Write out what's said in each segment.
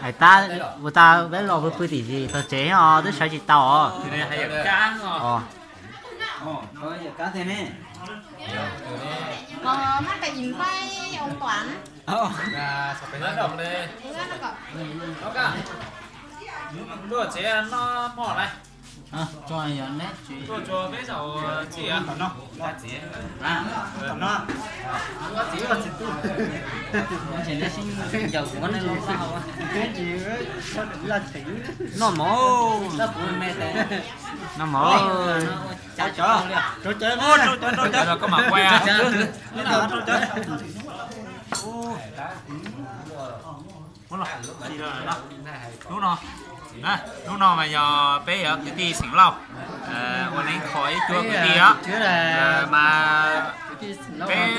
Hais tab ua tas peb los pw pw tim tog tsev os, twb sawv tsis tau os. Tuaj tsev noj mov lawm. Tuaj tsev peb zaum txiv. Noj mov, noj mov. Koj mam quay. Hnub no, hnub no mas yog peb yog kwv tij xeem Lauj ua neeb kho ib cuab kwv tij os. Mas peb,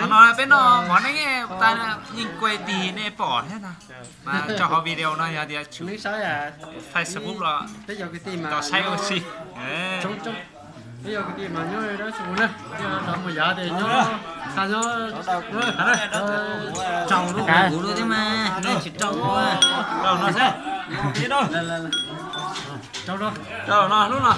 no peb noj mov neeb tas yeej kuaj tig nej pom thiab ntag. Mas tso hauv video no yog tias Facebook los tau saib ua si. Rau no hnub no.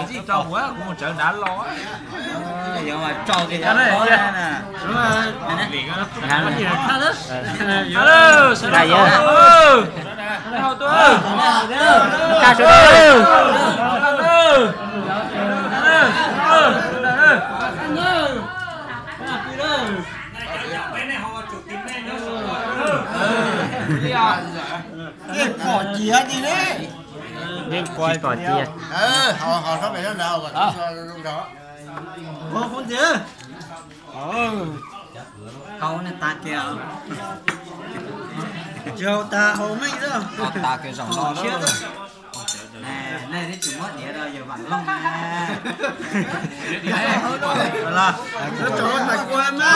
Txij rau kuv mus tsawv nrad los. Yeej pom ciav li ne. Yeej pom ciav. Hauv ntxiv. Hauv tas kiag. Tsis hauv tas hauv meej xwb. Tas kiag zaum no. Nej twb tsis muab diav rau yawg Vam Looj na.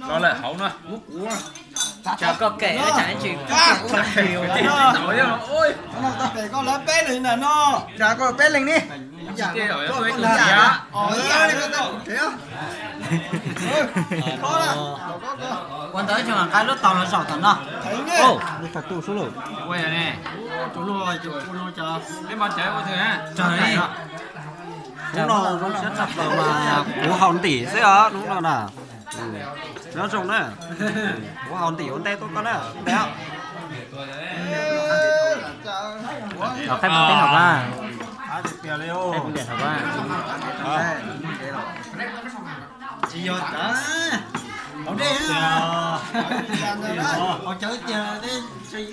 Los lawm hauv no. Muab kuv. Tsam koj kem tsam tsis kem koj lawv peb leeg ntawm no. Tsam koj peb leeg ne. Ua ntawd tsis mam nqa lub taus los zaum tom no. Lub tag tuj xwb lauj. Hnub no zoo siab tshaj plaws mas kuv haus ntim xwb os hnub no na. Nyob zoo na. Kuv haus ntim ua ntej tuaj koj na. Los qhaib mus teb hauv vaj. Qhaib mus teb hauv vaj. Tsis yog tas. Haus dej. Haus cawv tiag dej ntsis.